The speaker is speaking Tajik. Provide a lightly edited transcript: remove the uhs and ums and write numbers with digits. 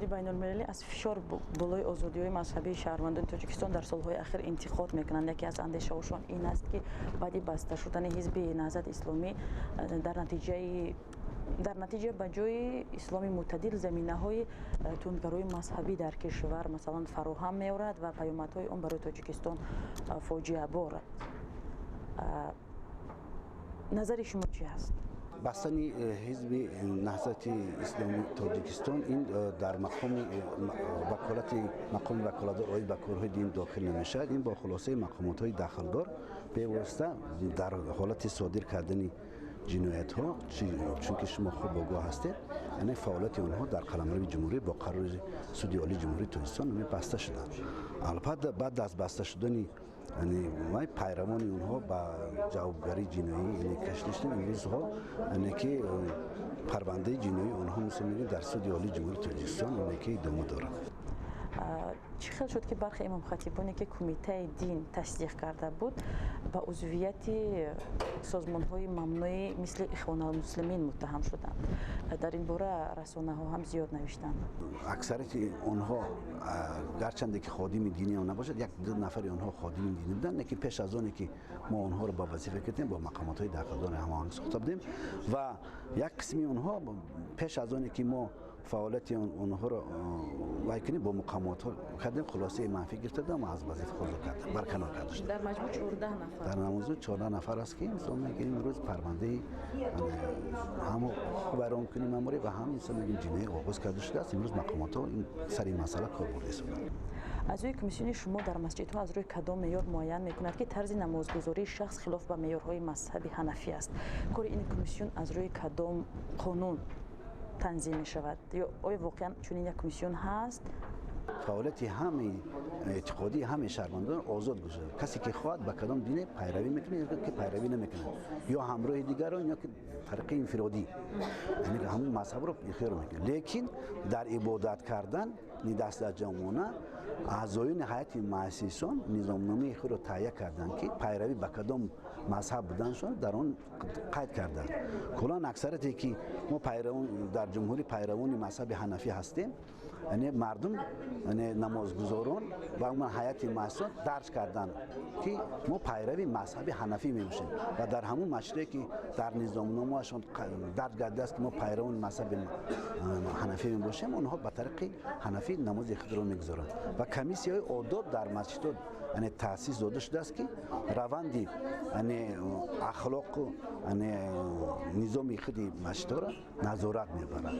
Ниҳоди байнулмилалӣ аз фишор болои озодиҳои мазҳабии шаҳрвандони Тоҷикистон дар солҳои ахир интиқод мекунанд. Яке аз андешаҳошон ин аст, ки баъди баста шудани Ҳизби Наҳзати Исломӣ дар натиҷа ба ҷои исломи мӯътадил заминаҳои тундгарои мазҳабӣ дар кишвар, масалан, фароҳам меорад ва паёмадҳои он барои Тоҷикистон фоҷиабор аст. Назари шумо чӣ ҳаст? Бастани Ҳизби Наҳзати Исломии Тоҷикистон ин дар мақоми ваколати мақоми ваколатдор оид ба корҳои дин дохил намешавад. Ин бо хулосаи мақомотҳои дахлдор бевосита дар ҳолати содир кардани ҷиноятҳо, чунки шумо хуб огоҳ ҳастед, яъне фаъолияти онҳо дар қаламрави ҷумҳурӣ бо қарори Суди Олии Ҷумҳурии Тоҷикистон баста шуданд. Албатта, баъд аз баста шудани вай пайравони онҳо ба ҷавобгарии ҷиноӣ кашида шуданд. Имрӯзҳо яъне ки парвандаи ҷиноии онҳо, мисол мегӯем, дар Суди Олии Ҷумҳурии Тоҷикистон яъне ки идома дорад. Чӣ хел шуд, ки бархе имомхатибоне, ки Кумитаи дин тасдиқ карда буд, ба узвияти созмонҳои мамнӯӣ, мисли Ихвоналмуслимин, муттаҳам шуданд? Дар ин бора расонаҳо ҳам зиёд навиштанд. Аксарияти онҳо, гарчанде ки ходими динӣ ҳам набошад, як ду нафари онҳо ходими динӣ буданд, лекин пеш аз оне ки мо онҳоро ба вазифа кардем, бо мақомотҳои дахлдор ҳамоҳанг сохта будем ва як қисми онҳо пеш аз оне ки мо фаъолияти онҳоро вай кунем, бо мақомотҳо кардем, хулосаи манфӣ гирифта будам ва аз вазифа худро карда барканор карда шудам. Дар маҷмӯъ 14 нафар. Дар маҷмӯъ 14 нафар аст, ки мисол мегирем, имрӯз парвандаи ҳам вайронкунии маъмурӣ ва ҳам, мисол мегирем, ҷиноӣ оғоз карда шудааст. Имрӯз мақомотҳо сари ин масъала кор бурда истоданд. Аъзои комиссиони шумо дар масҷидҳо аз рӯи кадом меъёр муайян мекунад, ки тарзи намозгузории шахс хилоф ба меъёрҳои мазҳаби ҳанафӣ аст? Кори ин комиссион аз рӯи кадом қонун танзим мешавад ё оё воқеан чунин як комиссион ҳаст? Фаъолияти ҳамаи эътиқодии ҳамаи шаҳрвандон озод гузошта, касе ки хоҳад, ба кадом дине пайравӣ мекунад ё ки пайравӣ намекунад, ё ҳамроҳи дигарон, ё ки тариқи инфиродӣ, яъне ҳамон мазҳабро ихтиёр мекунад. Лекин дар ибодат кардан дастаҷамъона аъзоёни ҳайати муассисон низомномаи худро таҳия карданд, ки пайравӣ ба кадом мазҳаб буданашон дар он қайд карданд. Куллан аксарияте ки мо пайравон дар ҷумҳурӣ пайравони мазҳаби ҳанафӣ ҳастем, яъне мардум, яъне намозгузорон ва умуман ҳайати муассисон дарҷ карданд, ки мо пайрави мазҳаби ҳанафӣ мебошем ва дар ҳамон масҷиде, ки дар низомномаашон дарҷ гардидааст, ки мо пайравони мазҳаби ҳанафӣ мебошем, онҳо ба тариқи ҳанафӣ намози худро мегузоранд. Ва комиссияҳои одоб дар масҷидҳо, яъне, таъсис дода шудааст, ки раванди, яъне, ахлоқу, яъне, низоми худи масҷидҳоро назорат мебарад.